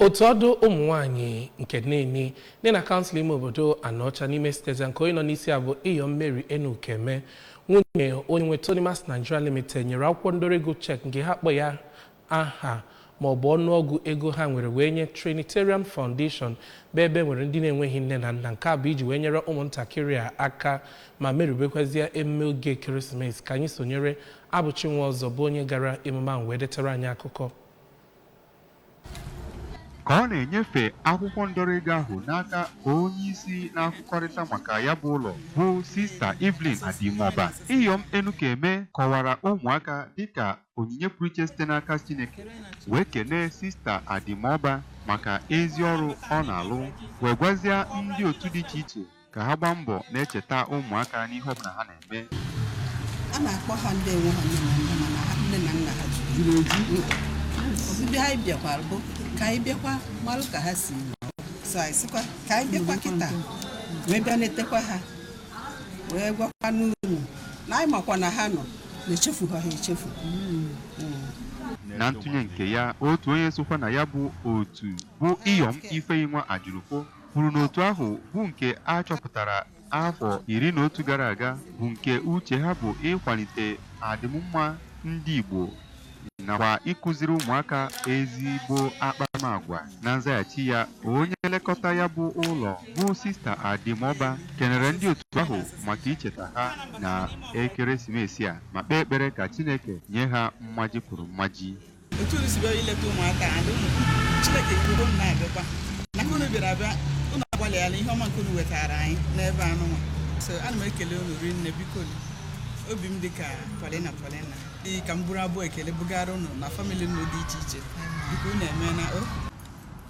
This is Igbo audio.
Otu ọdụ ụmụ nwanyị nke Neni dị na kansụl ime obodo Anaọcha n'ime steeti, nke onye nọ n'isi abụ Iyom Mary Enukeme, nwunye onye nwe Tonimas Nigeria Limited, nyere akwụkwọ ndọrọ ego cheque nke ha kpọ ya aha ma ọ bụ ọnụọgụ ego ha nwere wee nye Trinitarian Foundation, bụ ebe nwere ndị na-enweghị nne na nna. Nke a bụ iji wee nyere ụmụntakịrị a aka ma merubekwazie emume oge ekeresimesi. Ka anyị sonyere Abụchi Nwaọzọ, bụ onye gara emume ahụ wee detara anyị akụkọ. Ka ọ na-enyefe akwụkwọ ndọrọ ego ahụ n'aka onye isi na-akwụkọrịta maka ya bụ ụlọ, bụ Sista Evelyn Adimoba, Iyom Enukeme kọwara ụmụaka dịka onyinye pụrụ iche site n'aka Chineke, wee kelee Sista Adimoba maka ezi ọrụ ọ na-alụ, wee gwazie ndị otu dị iche iche ka ha gbaa mbọ na-echeta ụmụaka n'ihe ọbụla ha na-eme. A na-akpọ ha ndị enwe ha nne na nna, mana ha nne na nna ha juru eju. Ọbịbịa anyị bịakwara bụ ka anyị bịakwa malụ ka ha si nọ. So anyị sịkwa ka anyị bịakwa kịta wee bịa netekwa ha, wee gwakwa n'unu na anyị makwa na ha nọ na-echefu ha echefu. Na ntụnye nke ya, otu onye sokwa na ya bụ otu, bụ Iyom Ifeyinwa Ajurufo, kwuru na otu ahụ bụ nke a chọpụtara afọ 11 gara aga, bụ nke uche ha bụ ịkwalite adịmma ndị Igbo nakwa ịkụziri ụmụaka ezigbo akparamagwa. Na nzaghachi ya, onye nlekọta ya bụ ụlọ, bụ Sista Adimoba, kenere ndị otu ahụ maka icheta ha na ekeresimesi a, ma kpee ekpere ka Chineke nye ha mmaji kwuru mmaji. Otu unu si bịa ileta ụmụaka and unu Chineke kwuru unu na-abịakwa na nke unu bịara abịa, unu agbalịala ihe ọma nke unu wetara anyị n'ebe anụnwa. So ana m ekele unu rinne. Biko, obi m dị ka Paulina Paulina dị ka m buru abụọ ekele bugara unu na family unu dị iche iche. Biko, unu emeela o.